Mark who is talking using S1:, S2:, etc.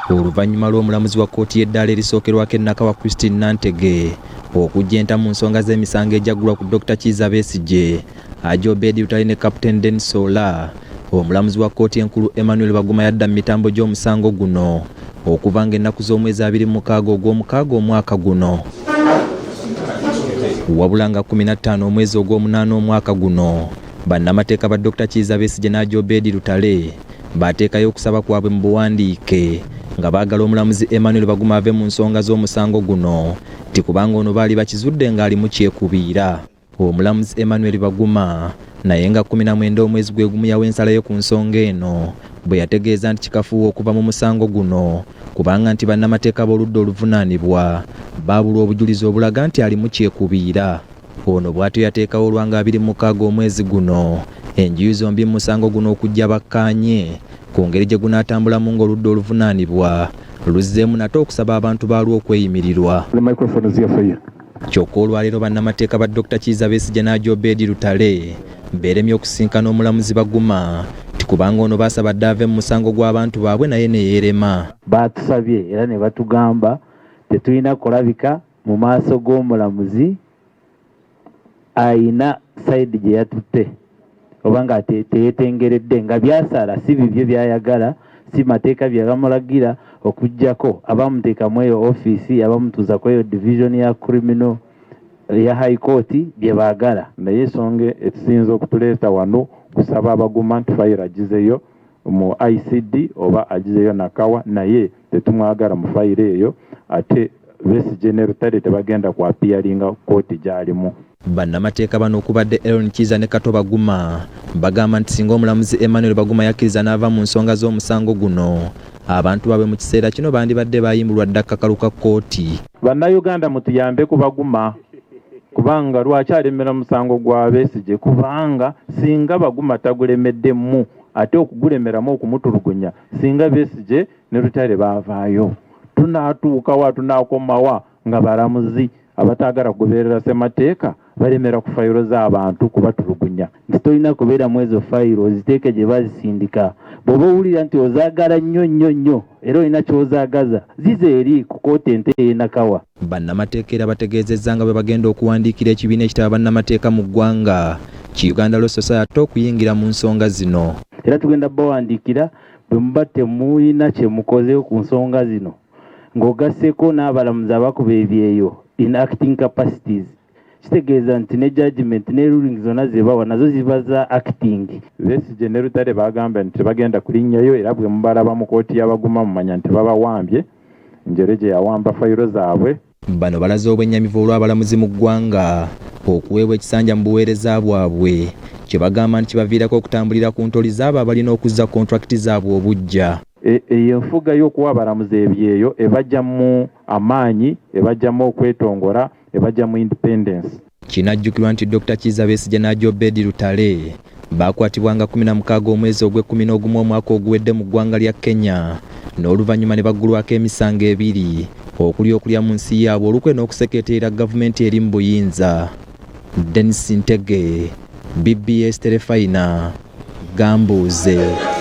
S1: Oluvannyuma lw'omulamuzi wa kkooti y'eddaala erisookerwako e Nakawa Christine Nantege okuggya enta mu nsonga z'emisango egyaggulwa ku Dr. Kiiza Besigye, Haji Obed Lutale ne Captain Denis Ola, omulamuzi wa kkooti enkulu Emmanuel Baguma yadda mu mitambo gy'omusango guno okuva ng'ennaku z'omwezi 26 ogw'omukaaga omwaka guno. Wabula nga 15 omwezi ogw'omunaana omwaka guno, bannamateeka ba Dr. Kiiza Besigye ne Haji Obed Lutale baateekayo okusaba kwabwe mu buwandiike nga baagala omulamuzi Emmanuel Baguma ave mu nsonga z'omusango guno nti kubanga ono baali bakizudde ng'alimu kyekubiira. Omulamuzi Emmanuel Baguma naye nga 19 omwezi gwe gumu yawa ensala ye ku nsonga eno bwe yategeeza nti kikafuuwe okuva mu musango guno kubanga nti bannamateeka b'oludda oluvunaanibwa baabulwa obujulizi obulaga nti alimu kyekubiira. Ono bw'atyo yateekawo olwa nga 26 omwezi guno enjuyi zombi mu musango guno okujja bakkaanye ku ngeri gye gunaatambulamu ng'oludda oluvunaanibwa luzzeemu nate okusaba abantu baalwo okweyimirirwa.
S2: The microphone is here for you.
S1: Kyokka olwaleero bannamateeka ba Dr. Kiiza Besigye ne Haji Obed Lutale beeremye okusisinkana omulamuzi Baguma nti kubanga ono baasaba dde ave mu musango gw'abantu baabwe naye ne yeerema.
S3: Baatusabye era ne batugamba tetulina kulabika mu maaso g'omulamuzi ayina side gye yatutte oba nga teyetengeredde nga byasala si bibye byayagala, si mateeka bye bamulagira, okuggyako abamuteekamu eyo ofiisi, abamutuuza ku eyo division ya criminal ya High Court bye baagala.
S2: Naye ensonga etusinza okutuleeta wano kusaba Abaguma nti fayiro agizeyo mu ICD oba agizeyo Nakawa, naye tetumwagala mu fayiro eyo, ate Besigye ne Lutale tebagenda ku appearinga kooti gy'alimu.
S1: Bannamateeka bano okubadde Aaron Kiiza ne Kato Baguma bagamba nti singa omulamuzi Emmanuel Baguma yakkiriza n'ava mu nsonga z'omusango guno, abantu baabwe mu kiseera kino bandibadde bayimbulwa dda akakalu ka kkooti.
S2: Bannayuganda, mutuyambe ku Baguma, kubanga lwaki alemera musango gwa Besigye? Kubanga singa Baguma tagulemeddemu, ate okugulemeramu okumutulugunya, singa Besigye ne Lutale baavaayo. Tunaatuukawa, tunaakomawa nga balamuzi abataagala kugoberera ssemateeka balemera ku fayiro z'abantu kubatulugunya?
S3: Nti tolina kubeeramu ezo fayiro, oziteeke gye bazisindika. Bw'oba owulira nti ozaagala nnyo nnyo nnyo era olina ky'ozaagaza, zize eri ku kooti ente ey'e Nakawa.
S1: Bannamateeka era bategeezezza nga bwe bagenda okuwandiikira ekibiina ekitaba bannamateeka mu ggwanga ki Uganda Law Society okuyingira mu nsonga zino.
S3: Era tugenda bawandiikira bwe muba temulina kye mukozeewo ku nsonga zino, ng'ogasseeko n'abalamuzi abakuba ebyeyo in acting capacities, kitegeeza nti ne judgment ne ruling zonna ze bawa nazo ziba za acting.
S2: Besigye ne Lutale bagamba nti tebagenda kulinnyayo, era bwe mubalaba mu kooti y'Abaguma mumanya nti babawambye njere gye yawamba fayiro zaabwe.
S1: Bano balaze obwennyamivu olw'abalamuzi mu ggwanga okuweebwa ekisanja mu buweereza bwabwe, kye bagamba nti kibaviirako okutambulira ku ntoli zaabo abalina okuzza kontrakiti zaabwe obuggya.
S2: Eyo enfuga y'okuwa abalamuzi ebyeyo ebajjamu amaanyi, ebajjamu okwetongola, ebajjamu independence.
S1: Kinajjukirwa nti Dr. Kiiza Besigye ne Haji Obed Lutale baakwatibwanga 16 omwezi ogw'e-11 omwaka oguwedde mu ggwanga lya Kenya, n'oluvannyuma ne baggulwako emisango ebiri okuli okulya mu nsi yaabwe olukwe n'okusekeeterera gavumenti eri mu buyinza. Denis Ntege, BBS Terefayina, Gambuuze.